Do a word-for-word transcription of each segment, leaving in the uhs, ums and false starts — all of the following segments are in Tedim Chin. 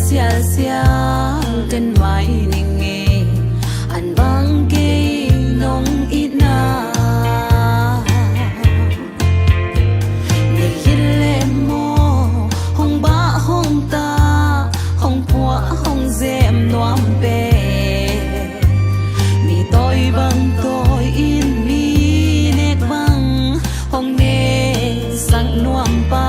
Sialsial den mai ning e, an bang kei nong itna. Nei hi leh maw, hong bah hong tah, hong puah hong zem nuam pen. Mi tawi bang tawi in, mi nek bang hong neksak nuam pa.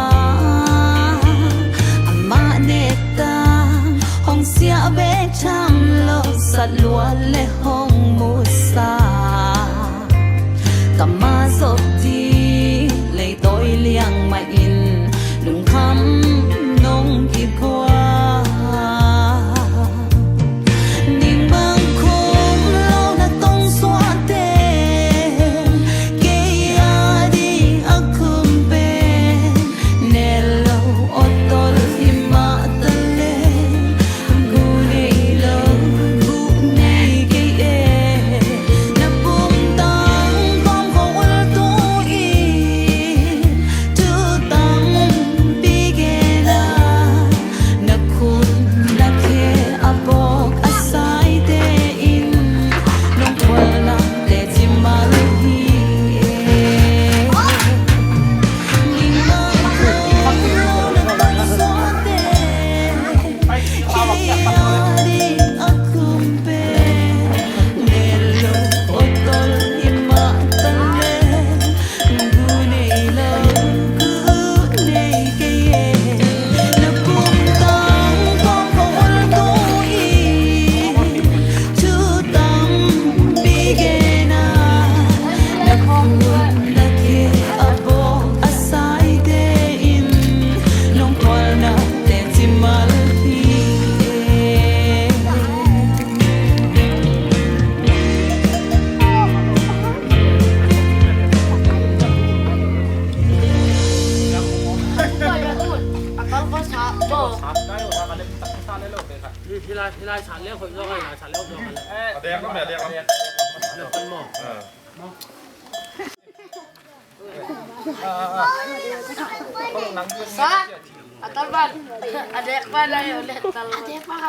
Amah nek tang hong siah bek tham lo, sat luat le hong musak. Ka mah zop ding lei tawi liang mah in, lungkham nong kiguak. Ning bang khum lo na tong suahte, kei a ding a khum pen, nel lo awtol hi mah ta le. Gu nei lo, gu nei kei e. Na pumtang kawm khawng ul tu in, thu tampi gen a, na khut na khe a bawk a saite in, nong khualna teci mal hi e. Thu tampi gen a, na khut na khe a bawk a saite in, nong khualna teci mal hi e. Hi lai, hi lai, sat leng hoih zaw, hi lai, sat leng hoih zaw. A dek lam, a dek lam. Dek lam maw? Sa, a tal ban. A dek ban, a dek ban, a dek ban.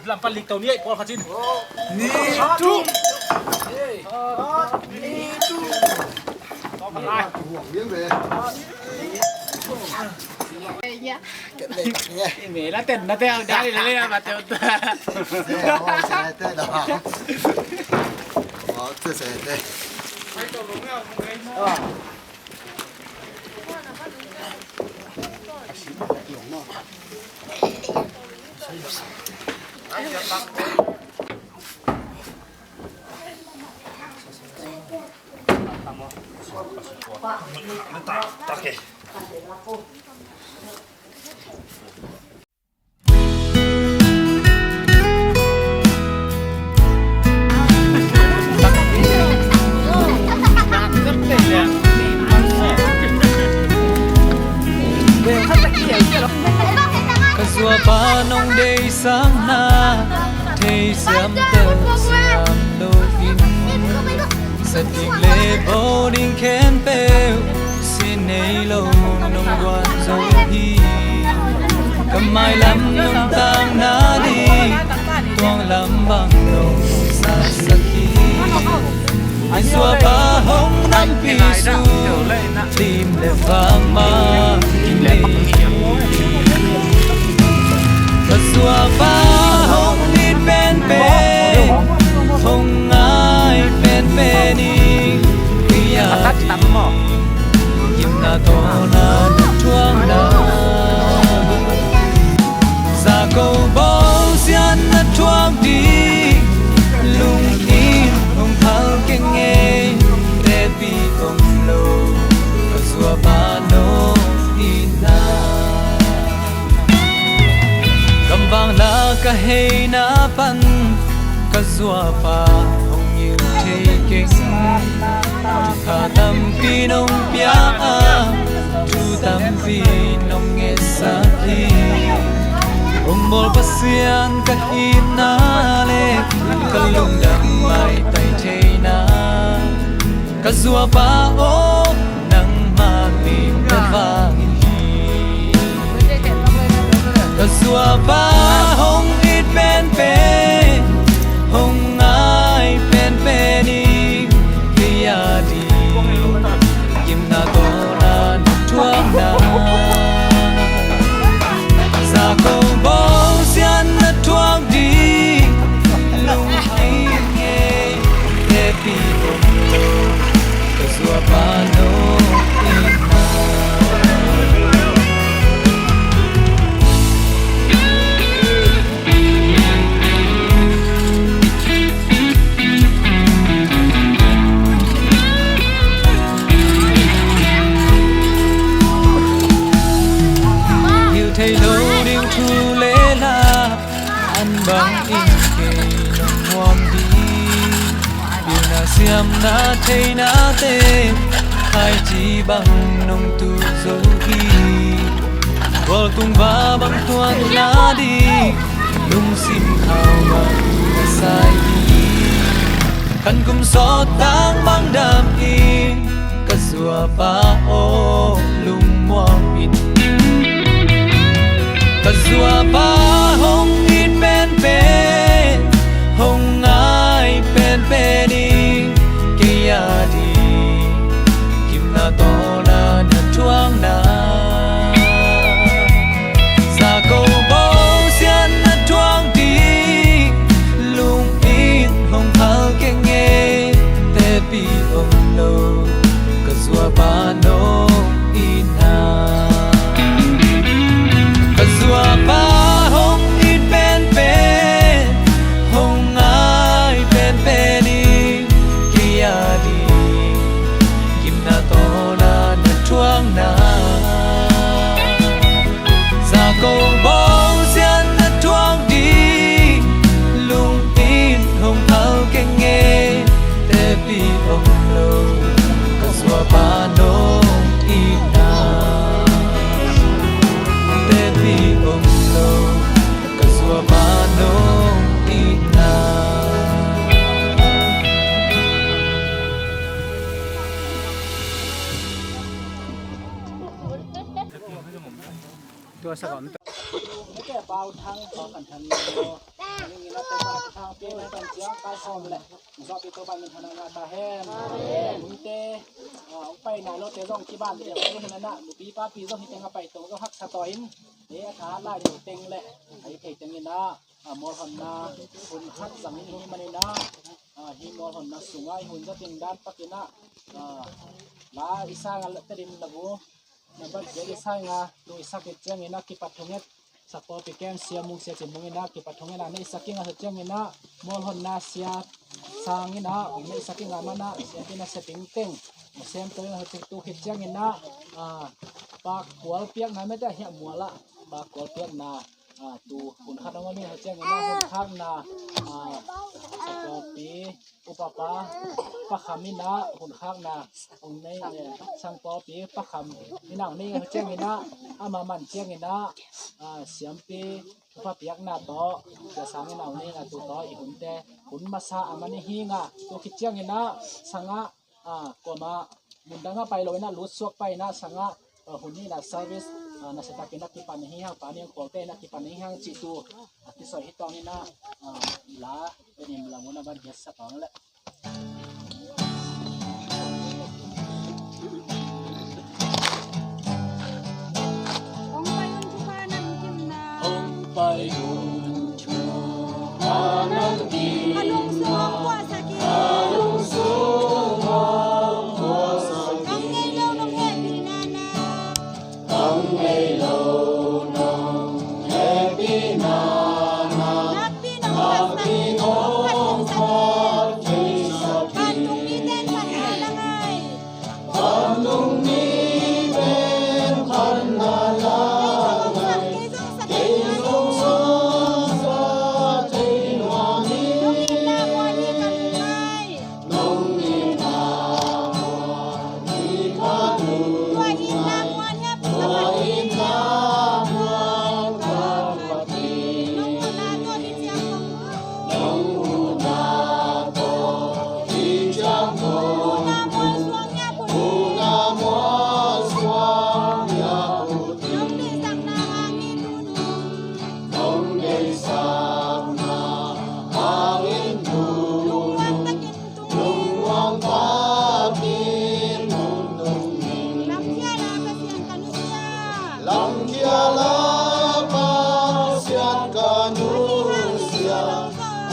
Lam pan lik to ni ei, pawl khat in. Ni tum. Ni tum. Tawm lai. Huang liang ve. Ih, me la ten na te, au dali le le ma te. Ka zuapa nong deih sang na, thei siam tel siam lo in, sa ding le Aw ding khempeuh sin nei lo nong guan zo hi. Ka mailam nong tang nading tuang lam bang nong saksak hi. I zuapa hong nampi sung lim le vang mah kingei hi. Ka zuapa hong it penpen, hong ngai penpen in kei a ding gimna tawh na thuakna. Za ko bawng sian na thuak ding lungsim hong phal keng e. Tepi om lo ka zuapa nong itna. Kamvangna ka heina pan ka zuapa hong ngil thei keng. Kha tampi nong pia a, thu tampi nong ngetsak hi. Hong bawl Pasian ka itna le ka lungdam maitai theina. Ka zuapa aw, nangmah min ka vang hi. Ka zuapa hong it penpen, hong ngai penpen in kei a ding gimna tawh na thuakna. Za ko bawng sian na thuak ding lungsim e. Tepi om lo ka zuapa nong itna. Hilh thei lo ding thu le la an bangin kei nong muang hi. Pilna siamna theinate khaici bang nong tuh zo hi. Khualtung va bang tuan nading lungsim khau bang ka sai hi. Khan kum sawt tang bang dam in ka zuapa aw, lungmuang in. Ka zuapa hong it penpen, hong ngai penpen in kei a ding gimna tawh na thuakna. Za ko bawng sian na thuak ding lungsim hong phal keng e. Tepi om lo ka zuapa nong itna. Ka zuapa hong it penpen, hong ngai penpen in kei a ding gimna tawh na thuakna. Za ko bawng sian na thuak ding lungsim hong phal keng e. Tepi om lo ka zuapa nong itna. Tepi om lo ka zuapa nong itna. Tua sa gam ta. Mite pau thang pau kan thang ni lo. Ni ni la to pa thang pe na kan chiang kai hom le. Zo pi to pa min thang na ta hen. Mite, ah, pai na lo te zong ki ban de ni na na. Pi pa pi zong hi teng a pai to zo hak sa to in. Ni a tha lai to teng le. Ai thei teng in na. Ah, mol hon na. Hun khat zang in hi man in na. Ah, hi mol hon na sungai hun za ting dan pak in na. Ah, la i sa nga le te din la bu. Na bat je i sa nga tu i sak i chiang in na kipat thong et. Sak pawlpi kem sia mung sia cin mung in na kipat thong et na i sak i nga sa chiang in na mol hon na sia sang in na ong i sak i nga man na sia pi na sia ting teng. Sem to i nga sa chiang tu khit chiang in na, ah, pa kual piak na me ta hia mual a pa kual piak na. Ah, tu hun khat ong a mi ha chiang in na hun khak na, ah, sangpawlpi upapa pakham in na hun khak na ong nei, eh, sangpawlpi pakham in na ong nei ha chiang in na ama man chiang in na, ah, siampi thupha piak na tawh sia sang in na ong nei na tu tawh i hun te hun masa a man i hi nga tu khit chiang in na sanga ah, kuamah mundang ah pai lo in ah, lut suak pai in ah, sang ah, ah, hun ni in ah service, ah, nasia takin ah kipan hi hang, Pa Niang Khualte in ah kipan hi hang cih thu, ah, kisoi hi tawng in ah, ah, la, Tedim lam un ah ban biaksa tawng leh. Hong pai un thupha namkim na. Hong pai un thupha namkim. A lungsung hong puahsak in. A lungsung hong puahsak in. Hong ngei lo nong hehpihna na. Hong ngei lo nong hehpihna na. Nakpi nong phatsak in. Nakpi nong phatsak in. Vantung mite in phatna la ngai. Vantung mite in phatna la ngai. Kei zong sa, kei zong sa, kei zong sa, kei nuam hi. Nong itna muan hi ka lung ngai. Nong itna muan hi ka lung ngai. Tua itna muan hi a, tua itna muan hi a, nong utna tawh hi ciang kong. Nong utna tawh hi ciang kong. Utna mualsuang hi a, ut. Utna mualsuang hi a, ut. Nong deihsakna hangin ut. Nong deihsakna hangin ut. Lungmuang takin tung. Lungmuang takin tung tung. Lamkhial a Pasian ka nusia. Lamkhial a Pasian ka nusia.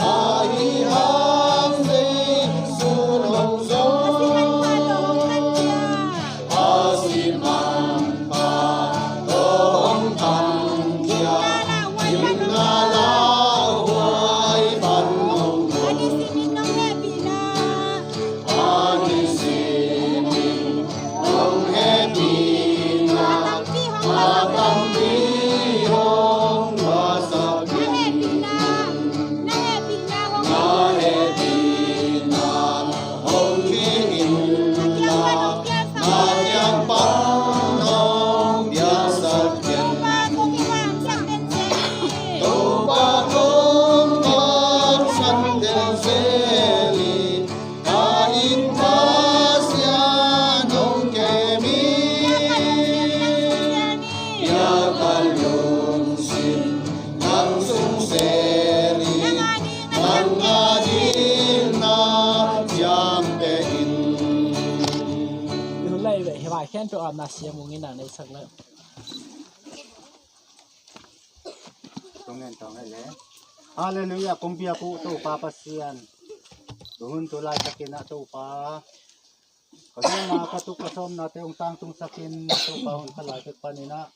Ahi hang Jesu nong zong. A si manpha tawh hong khankhia. A si manpha tawh hong khankhia. Gimna lauhuai pan nong. A nisim in nong hehpihna. A nisim in nong hehpihna. A tampi hong. A tampi hong masak. Na hehpihna. Na hehpihna hong. Na hehpihna hong khih in la. Na kiang pan hong piaksak. Na kiang pan hong piaksak. Topa kong vangsak den zel hi. Topa kong vangsak den zel hi. Ka inn Pasian hong kem hi. Bia ka lungsim nang sung zel hi. Nang a ding na ciamteh in. Nun lai ve, hi vai khen pe om na siam ung in na nei sak lai. Tung en tawng e le. Halleluiah, kong biak uh Topa Pasian. Tu hun tu laitakin ah Topa, ka gelna ka tuk ka sawmnate hong tangtungsakin Topa, hun khat laitak panin ah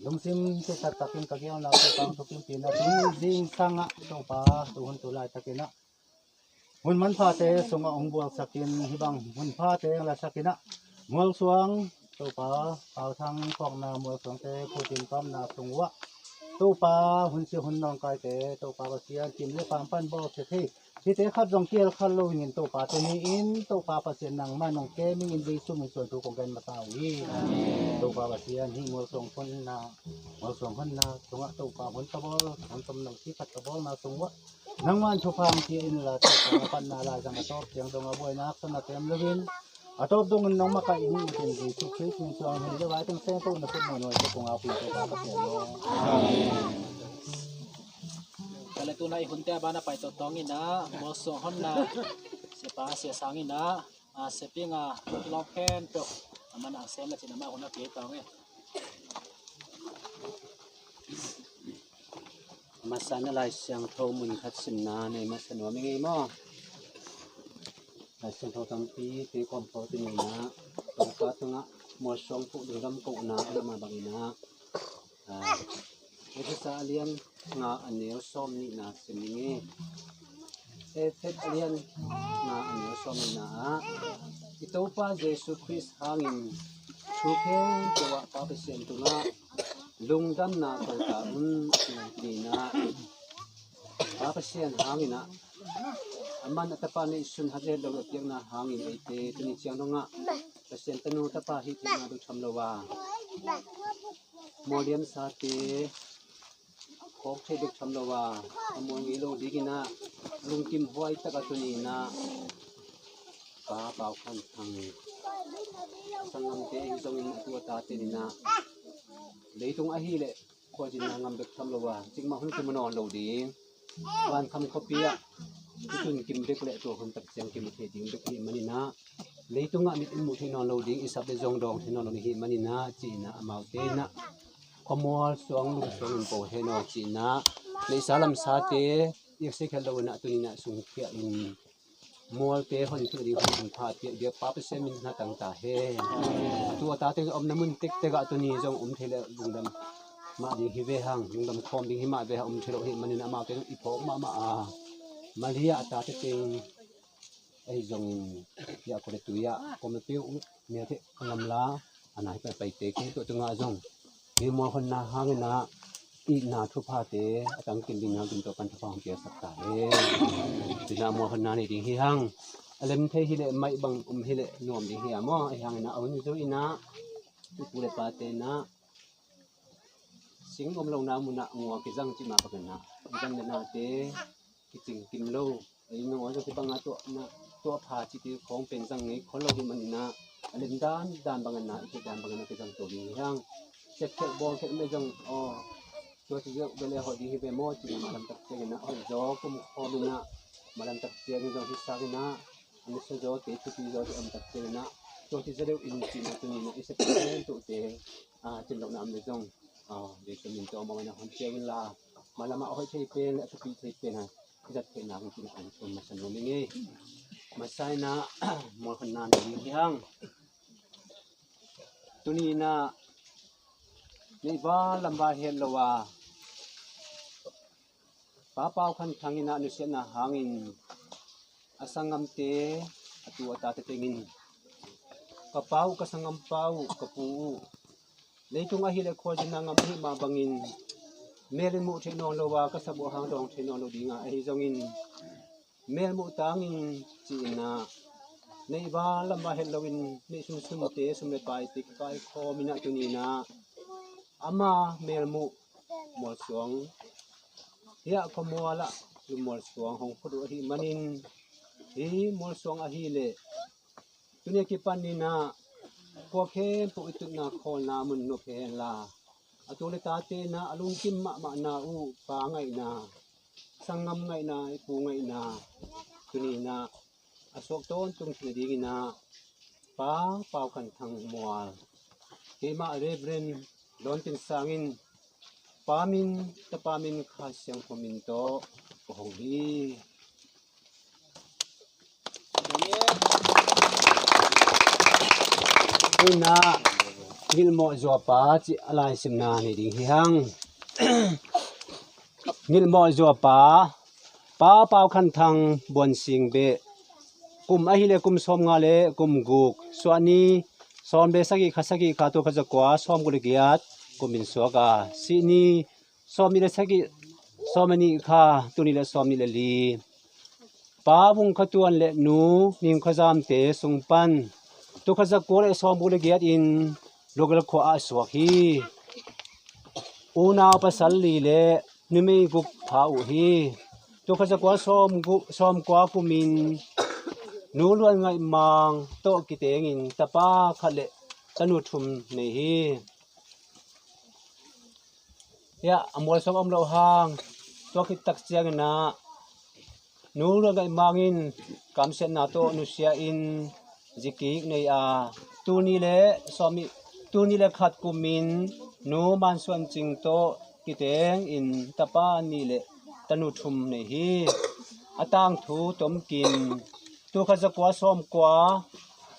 lungsim taktakin ka gelna ka tangtungsakin pi-in ah tuni zingsang ah Topa, tu hun tu laitakin ah hun manphate sungah hong bualsakin, hih bang hun phate hong lasakin ah mualsuang Topa, Pau Thang phawkna mualsuangte, Pu Tin pamna sung uah Topa, hun sia hun nawngkaite Topa Pasian, kim le pam pan bawlsia thei hihte khat zong kihel kha lo hi-in Topa, tuni-in Topa Pasian nangmah in hong kem ing in Jesu min suang thu kong gen masa uh hi. Topa Pasian, hih mualsuang honna, mualsuang honna sungah Topa, hun tabawl, hun tomno si khat tabawlna sung uah nangmah in thupha hong pia inla, Topa, na panna laizang a tawp ciang dong a buaina haksatna tem loin, a tawp dongin nong makaih ing, uten Jesu Khrist min suang, hun le vai teng seng tawh na khut muanhuaite kong au pin Topa Pasian aw. Amen. Ka le tuna i hunte a bana pai tawhtawng in ah, mualsuang honna siapa Sia Sang in ah, a, siaping a, lawng khempeuh a man a sem le cin amah hun a pia tawng e. Masa na Lai Siangtho mun khat simna nei masa nuam i ngei maw? Lai Siangtho tampi te kawm khawh tuni-in ah Topa tungah mualsuang koh, lungdam kohna a lam a bangin ah, a, Efesa a lian nga a neu sawm nihna sim i ngei. Efesa a lian nga a neu sawm nihna ah, i Topa Jesu Khrist hangin thu khempeuh ah Pa Pasian tungah lungdamna ko ta un, ci-in ah Pa Pasian hangin ah, aman a Tapa neihsun hat le het lo a piakna hangin eite tuni ciang dongah Pasian tanu tapa hih theihna bek tham lo a, mualliamsate phawk theih bek tham lo a, a mual ngei lo dingin ah lungkim huai taka tuni-in ah Pa Pau Khan Thang, a sanggamte ahi zongin a tu a tate in ah, leitung ahih leh khualzinna ngam bek tham lo a, cikmah hun tum nawn lo ding, vankham khuapi ah i tun kim bek leh tua hun tak ciang kimu thei ding bek ahih manin ah, leitungah mit in muh theih nawn lo ding, i sap leh zong dawng theih nawn lo ding ahih manin ah, ci-in ah amaute in ah, khuamual suang lum suang in po hen aw, ci-in ah, neihsa lamsate i sia khial lo in ah, tuni in ah sungkhia in, mualte hon thei ding hong pha piak biak Pa Pasian min na tang ta hen. A tu a tate omna mun tektek ah tuni zong om thei leh lungdam mah ding hi ve hang, lungdam khawm ding hi mah ve hang, om thei lo ahih manin amaute zong i phawk mahmah a, Malaysia a tate teng ahi zongin, hiah khuate tui ah kawm a piu uh, mia theh a ngamla a nai paipaite kei tuah tungah zong, hi mualhonna hangin ah itna thuphate a tangkim ding hangin tua pan thupha hong piaksak ta hen. Tua in ah mualhonna nei ding hi hang. A lem thei hi leh maih bang om hi leh nuam ding hi a maw, ahi hangin ah a hun zui in ah i pu le pate in ah sing om lohna munah ngua kizang cih mah bangin ah, i zang le nate kicing kim lo, ei nong a zong kibang a tuahna, tuah pha cihte khawng pen zang ngei khol lo ding manin ah, a lem dan dan bangin ah, i theih dan bangin ah kizang to ding hi hang. Sep khelh bawl khelh mah zong, aw, tua ci zong bel e hoih ding hi ve maw, ci-in ah malam tak ciangin ah hoih zaw kum khawm in ah, malam tak ciangin zong hi sangin ah, a nusia zawte, thupi zawte om tak ciangin ah, tua ci zaw deuh in, ci-in ah tuni in ah i sep khelh tuahte, a, cin lohna om le zong, a, Jesu min tawh a mawhna hon pia un la, malam ah a hoih thei pen leh a thupi thei pen a i zat theihna hong cin an tum masa nuam ing ei. Masa in ah mualhonna nei ding hi hang. Tuni in ah neih val lam val het lo a, Pa Pau Khan Thang in ah nusiatna hangin a sanggamte, a tu a tate tengin, ka pa uh, ka sanggampa uh, ka pu uh, leitung ahih leh khualzinna ngam ahih mah bangin mel in muh theih nawn lo a, ka sap uh hang dawng theih nawn lo ding a, ahi zongin mel muh tangin, ci-in ah neih val lam val het loin neih sunsunte, sum le paite ka kaikhawm in ah tuni in ah ama mel muh mualsuang, hiah khuamual ah lum mualsuang hong phut uh ahih manin, hi mualsuang ahih leh tuni a kipan in ah khua khempeuh i tutna khawlna mun nuam hen la, a tu le tate in ah a lungkim mahmahna uh pa ngaihna, sanggam ngaihna, i pu ngaihna, tuni in ah a suak tawntung theih nadingin ah Pa Pau Khan Thang Mual, keimah Reverend Lawn Tin Sang in Pa min, Tapa min, Kha Siangtho min tawh ka hong hi. Tu in ah Ngilhmawh Zuapa cih a laisimna nei ding hi hang. Ngilhmawh Zuapa, Pa Pau Khan Thang Buan Sing Beh, kum ahih leh kum sawmnga le kum guk, suahni sawm le sagih kha, sagih kha, tul khat zakua sawmguk le giat kum in suak a, sihni sawmnih le sagih, sawm le nih kha, tul nih le sawmnih le li, Pa Vung Kha Tuan le Nu Ning Kha Zamte sung pan tul khat zakua le sawmguk le giat in Lugal khua ah suak hi. Unau pasal li le numei guk pha uh hi. Tul khat zakua sawmguk, sawmkua kumin Nu Luan Ngaih Mang tawh kitengin tapa khat le tanu thum nei hi. Hiah a mualsuang om loh hang, tua khit tak ciangin ah Nu Luan Ngaih Mang in kamsiatna tawh nusia in zi kik nei a, tul nih le sawmnih, tul nih le khat kumin Nu Man Suan Cing tawh kitengin tapa nih le tanu thum nei hi. A tangthu tomkim, tul khat zakua sawmkua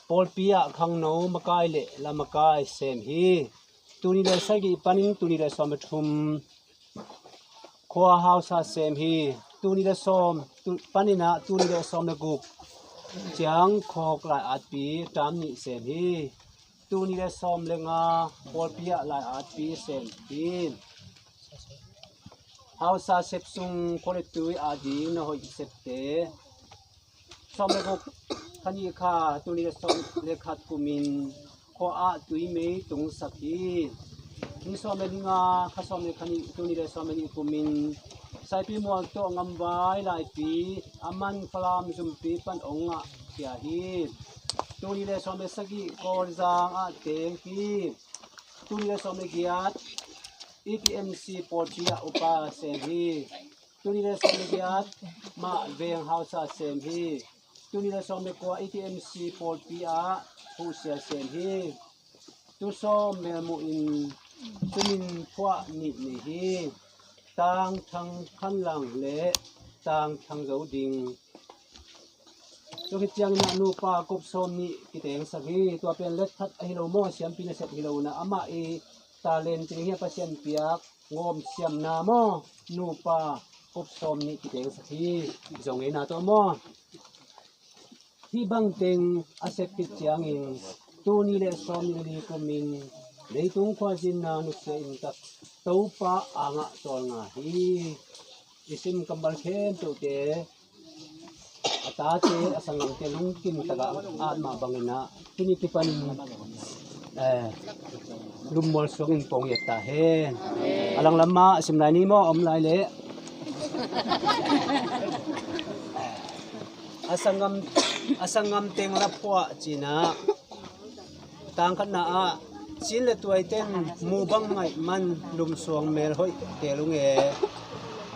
pawlpi ah khangno makai le lamakai sem hi. Tul nih le sagih panin tul nih le sawm le thum khua hausa sem hi. Tul nih le sawm, tu, panin ah tul nih le sawm le guk ciang khuahawk lai-atpi tam nih sem hi. Tul nih le sawm le nga pawlpi ah lai-atpi sem hi. Hausa sep sung khua le tui ading na hoih septe sawm le guk, kha nih kha, tul nih le sawm le khat kumin khua ah tuimei tungsak hi. Ni sawm le ni nga, kha sawm le kha nih, tul nih le sawm le nih kumin Saipi mual tawh Ngamvai laipi, a man Falam zumpi pan ong ah khia hi. Tuni le sawm le sagih Kawlzang ah teng hi. Tuni le sawm le giat E P M C pawlpi ah upa sem hi. Tuni le sawm le giat mah veng hausa sem hi. Tuni le sawm le kua E P M C pawlpi ah huhsia sem hi. Tu sawm melmuh in tumin phuah nih nei hi. Tangthang Khan Lang le Tangthang Zo Ding. Tua khit ciangin ah nupa kop sawm nih kitengsak hi. Tua pen let khat ahi lo maw, siampi nasep hi lo na, amah i talent cing hi a, Pasian piak ngawm siamna maw, nupa kop sawm nih kitengsak hi. Zong ei na tawh maw. Hih bang teng a sep khit ciangin tuni le sawm nih le li kumin leitung khuazinna nusia in tak Topa angah tawlnga hi. I sim kammal khempeuhte a tate a sanggamte lungkim takah at mah bangin ah tuni kipanin eh, lungmual suangin pong i et ta hen. A langlam ah sim lai ni maw, om lai leh a sanggam, a sanggam teng la phuah cin ah, tangkhatna ah cin le tuai ten mu bang ngaih man lungsuang mel hoih tel ung e.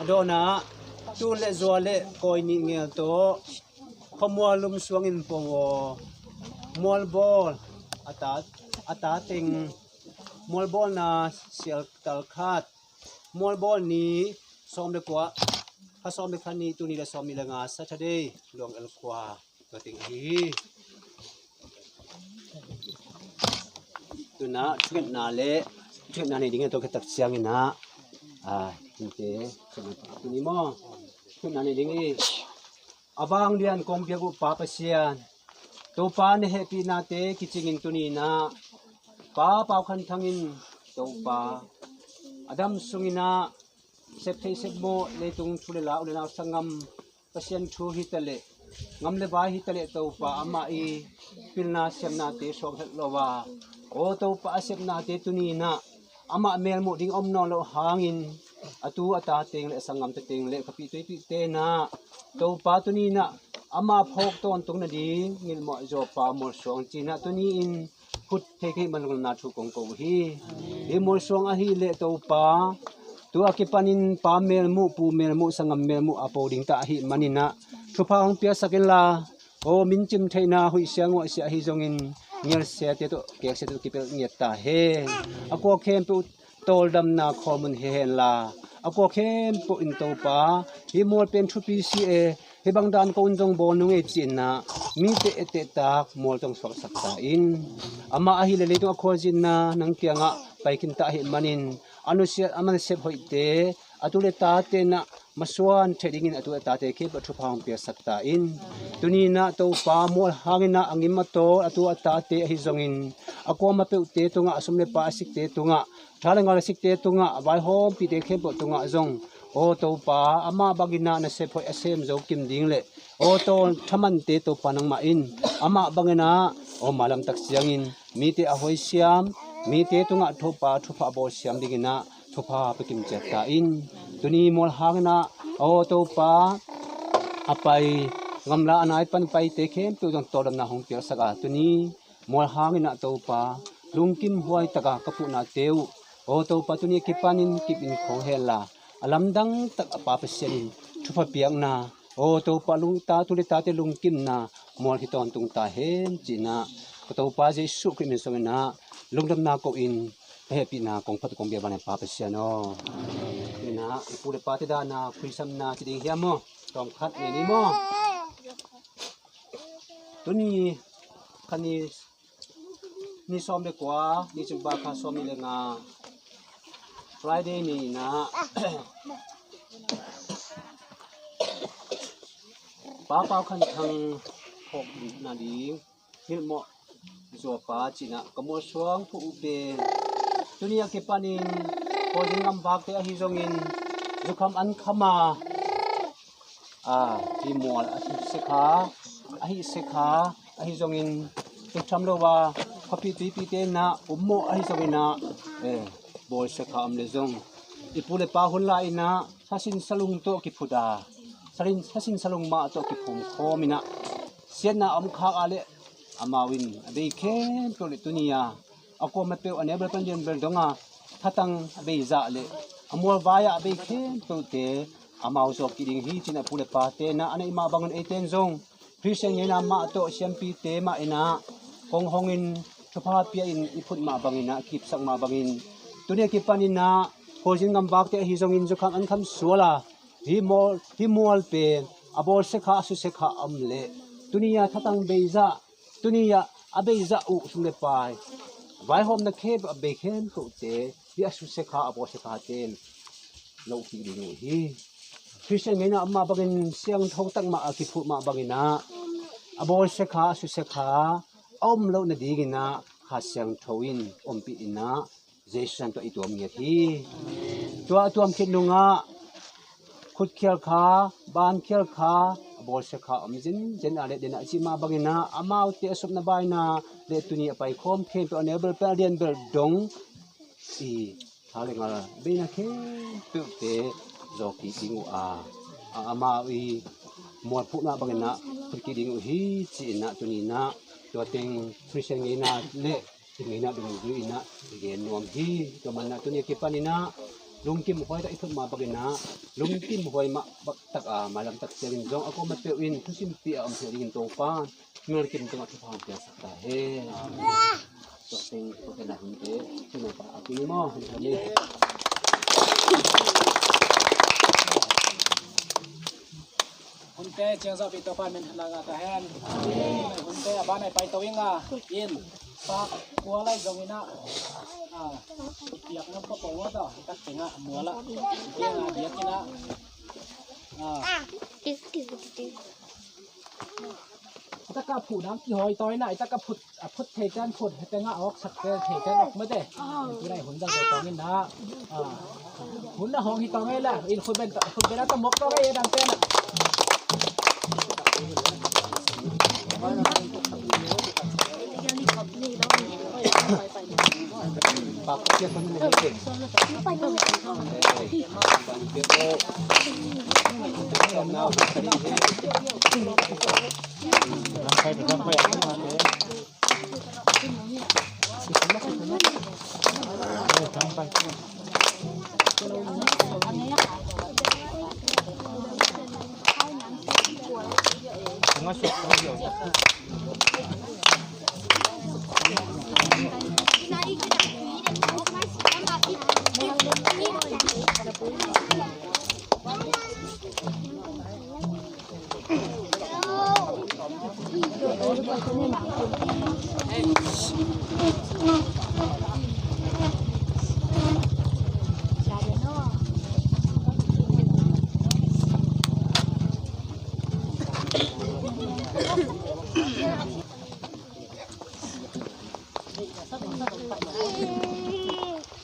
A dawn ah tun le zua le kawi nih ngel tawh khuamual lungsuangin pong aw. Mualbawl a ta, a ta teng, mualbawlna sial tal khat, mualbawl ni sawm le kua, kha sawm le kha ni, tuni le sawm nih le nga, Saturday, Luang El khua, tua teng ahi hi. Tuna thungetna le thungetna nei ding a tawh khetak ciangin ah, a, tuni maw, thungetna nei ding hi. A vanglian kong biak uh Pa Pasian, Topa na hehpihnate kicingin tuni in ah Pa Pau Khan Thang in Topa a dam sungin ah sep theih sep mawh leitung thu le la, u le nau sanggam, Pasian thu hi taleh, ngam le vai hi taleh, Topa amah i pilna siamnate suak het lo a, aw Topa a sepnate tuni in ah amah melmuh ding om nawn loh hangin a tu a ta teng le a sanggamte teng le khuapih tuipihte in ah Topa tuni in ah amah phawk tawntung nading ngilh mawh zaw Pa mualsuang ci-in ah tuni in phut thei kei man lungna thu kong ko uh hi. Hi mualsuang ahih leh Topa, tu a kipanin pa melmuh, pu melmuh, sanggam melmuh a po ding ta ahih manin ah thupha hong piaksak inla, aw, min cim theihna huihsia nguahsia ahi zongin ngialsiate tawh keksiate tawh kipelh ngiat ta hen. A kua khempeuh tawldamna khawlmun hi henla, a kua khempeuh in Topa, hih mual pen thupi si e, hih bang dan ko un zong bawl nung ei ci-in ah mite etteh tak mual zong suaksak ta in. Amah ahih leh leitung a khualzinna nang kiangah pai khin ta ahih manin a nusiat a nasep hoihte, a tu le tate in ah masuan theih dingin a tu a tate khempeuh thupha hong piaksak ta in. Tuni in ah Topa mual hangin ah a ngim a tawl a tu a tate ahi zongin a kuamah peuhte tungah a sum le pai a sikte tungah, tha le ngal a sikte tungah, a vaihawmpihte khempeuh tungah zong, aw Topa, amah bangin ah nasep hoih a sem zo kim ding le, aw tawl thamante Topa nangmah in amah bangin ah, aw mailam tak ciangin mite a hoih siam, mite tungah Topa thupha a bawl siam dingin ah thupha pia kim ciat ta in. Tuni mual hangin ah, aw Topa, a pai, gamla a nai pan paite khempeuh zong tawldamna hong piaksak a, tuni mual hangin ah Topa, lungkim huai taka ka puhnate uh, aw Topa, tuni a kipanin kip in khong henla, a lamdang tak a Pa Pasian in thupha piakna, aw Topa, lungta tu le tate lungkimna mual hi tawntung ta hen ci-in ah ka Topa Jesuh Khrih min sungin ah lungdamna ko-in ka hehpihna kong phat kong bia bang Pa Pasian aw. Tuni in ah i pu le pate dana phuisamna ci ding hiam maw? Tawm khat nei ni maw? Tuni kha ni, ni sawm le kua, ni June kha sawm nih le nga, Friday ni in ah Pa Pau Khan Thang phawk nading ngilh mawh zaw pa ci-in ah ka mualsuang phuh uh pen, tuni a kipanin khualzin gamvakte ahi zongin zukham an kham a, a, hi mual a hi sekha, a hi sekha ahi zongin tuk tham lo a, khuapih tuipihte in ah um mawh ahi zongin ah, eh, bawl sekha om le zong, i pu le pa hun lai in ah sasin salung tawh kiphut a, sasin, sasin salung mah tawh kiphum khawm in ah siatna a om khak a leh amau in a bei khempeuh leh tuni-a a kuama peuh a neubel pan lianbel donga thatang a beizah leh a mualvai-ah a bei khempeuhte amau zawh kik ding hi, ci-in a pu le pate inah a neih mah bangin eite in zong Khristian ngeina mah tawh siampite mah inah kong hongin thupha pia-in i phut mah bangin ah kipsak mah bangin tuni a kipan inah Khualzin gamvakte ahi zongin Zokham Ankham sual a hih mual, hih mual pen a bawlsia kha a susia kha a om leh tuni-a thatang beizah, tuni-a a beizah uh sum le pai vaihawmna khempeuh a bei khempeuhte hih a susia kha a bawlsia khate in loh kik ding uh hi. Khristian ngeina om mah bangin siangtho tak mah a kiphuh mah bangin ah a bawlsia kha a susia kha a om loh nadingin ah Kha Siangtho in ompih inah Jesu san tawh i tuam ngiat hi. Tua a tuam khit nungah khutkhial kha, bankhial kha, a bawlsia kha om zenzen a leh den a cih mah bangin ah amaute a supna baina leh tuni a paikhawm khempeuh a neubel pan a lianbel dong i tha le ngal beina khempeuhte zawh kik ding uh a, a amau i mualphuh mah bangin ah phut kik ding uh hi, ci-in ah tuni inah tua teng Khristian ngeina leh i ngeina dungzui inah i gen nuam hi. Tua manin ah tuni a kipan inah lungkim huai tak i phut mah bangin ah lungkim huai mah bak tak a mailam tak ciangin zong a kuama peuh in thusimpih a om theih dingin Topa in mimal kim tungah thupha hong piaksak ta hen. Tua teng tua teng a hunte thunei pa a tuni maw hun kami. Hunte ciang zawhpih Topa min hana ngah ta hen. Hunte a ban ai paito ing a in pa kua lai zong inah a piak nam pa pong a tawh tak tengah mual ah piang a diak inah a i taka phuh nang kihawi tawi na i taka phut a phut thei ten phut, hete ngah awk sak thei ten awk mate. Tunai hun zang tawng in na. Hun na hong hi tawng ei la in khut ben khut ben a tamok tawng ei dang ten.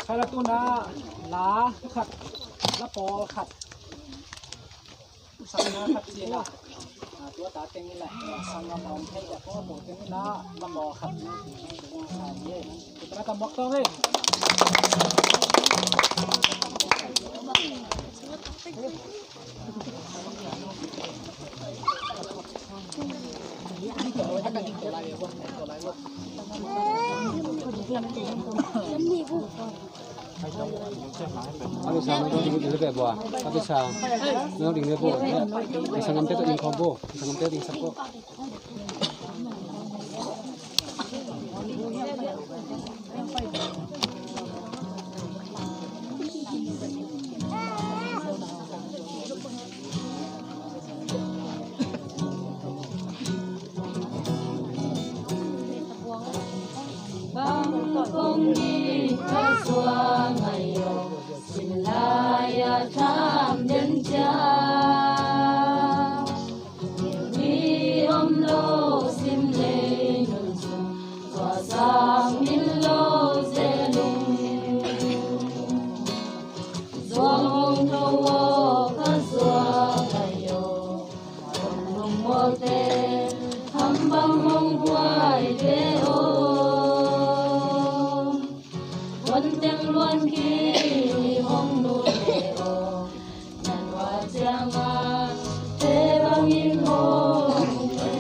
Khala tuna la khat, la pawl khat. Sangna khat ci la. Tua ta teng la sangna mawng thei la pawl teng la la pawl khat. Tua ta mawk tawng ei. Abisa, nong ding le bua. Abisa, nong ding le bua. Abisa, ngamte to ding kombo. Abisa, ngamte ding sako. Bang kong it ka suang ayo, sin lai a tham den cia. Ni om lo sim lei nun sung, tua sang min lo ze lung. Zuang hong tho aw ka zuang ayo. Hong lungmualte hambang hong huai ve aw. Huanteng luan ki hong nu ve aw. Nan hua cianga te bangin hong ve.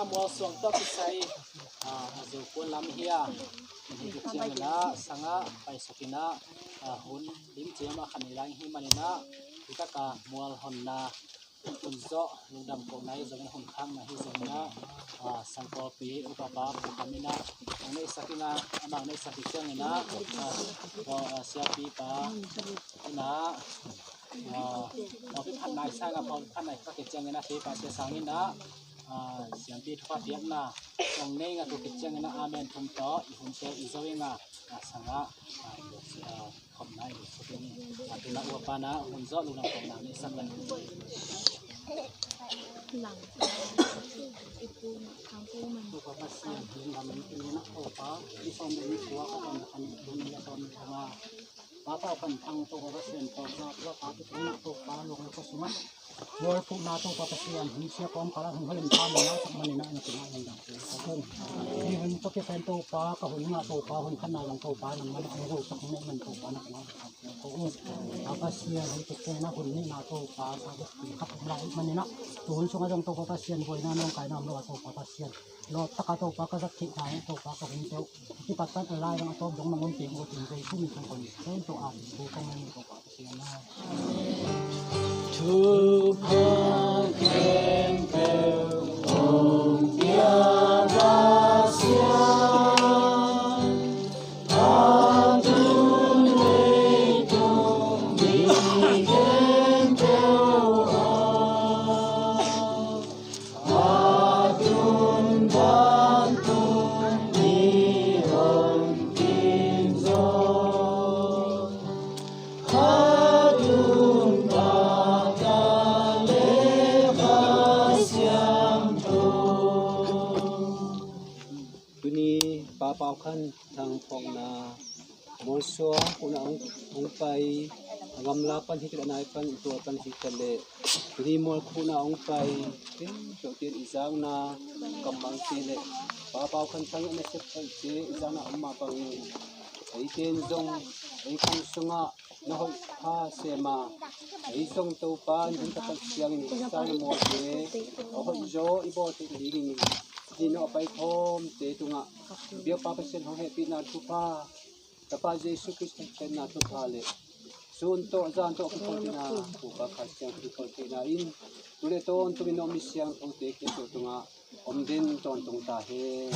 Mual suang tawh kisai a, a zo puan lam hi a, in hi ciangin ah sangah paisak in ah, a, hun lim ciam a khan i lai hi manin ah, hi taka mual honna hun zawh lungdam kohna hi zongin, hun khakna hi zongin ah, a, sangkawlpi upapa Pu Kham in ah mang neihsak in ah, a mang neihsak hi ciangin ah, a, a, siapipa in ah, a, pawlpi phat nai sang a, pawlpi phat nai kha khit ciangin ah, pipa sia sang in ah, a, siampi thupha piakna kong nei nga tu khit ciangin ah, amen thum tawh i hunte i zo ing a, a, sangah, a, i, a, khopna i suk in, a, tuna upa na hun zawh lungdam kohna neihsak lai. Lang. I pu, thang pu man. Topa Pasian, lungdam in i na Topa, i sawm ding i tua ka tawm na kan i tun i a sawm i tun a. Papa kan thang Topa Pasian, Topa, Topa, Topa, Topa, Topa, Topa, Mual phuhna Topa Pasian, hong sia kawmkal ah hong hoih in pa mawhna sak manin ah, na tungah lungdam ko ung. Hih hun tawh kisai Topa, ka hun ngah Topa, hun khatna zong Topa, nangmah na hong hosak hong neih man Topa, na tungah lungdam ko ung. Pa Pasian, hih tawh kisai na hun nihna Topa, ka hun khat om lai manin ah, tu hun sungah zong Topa Pasian, buaina nong kaina om lo a Topa Pasian, lawp taka Topa ka zat theihna hi Topa, ka hun teuh kipat pan a lai zong a tawp zong nang hong piak uh a, tun Jesu min tawh kong thei Topa, a thu kong ngen Topa. Thupha khempeuh hong pia Pasian, a tun leitung mi khempeuh aw, a tun vantung mi hong kim zaw. Tuni Pa Pau Khan Thang phawkna mualsuang khuhna hong, hong pai, a gamla pan hi kei a, nai pan i tual pan hi kei leh, tuni mual khuhna hong pai, teng tawh teng i zakna kammalte leh Pa Pau Khan Thang i nasep paite i zakna om mah bangin, eite in zong ei khang sungah na hoih pha sem a, ei zong Topa in hun ka tak ciangin i zakna mualte a hoih zaw i bawl theih dingin, hih nawh a pai khawmte tungah biakpa Pasian hong hehpihna thupha, Tapa Jesu Khrist hehpihna thupha leh sun tawh zan tawh kipawl theihna, Topa Kha Siangtho kipawl theihna in tu leh tawntungin nawh mi siangthote khempeuh tungah om den tawntung ta hen.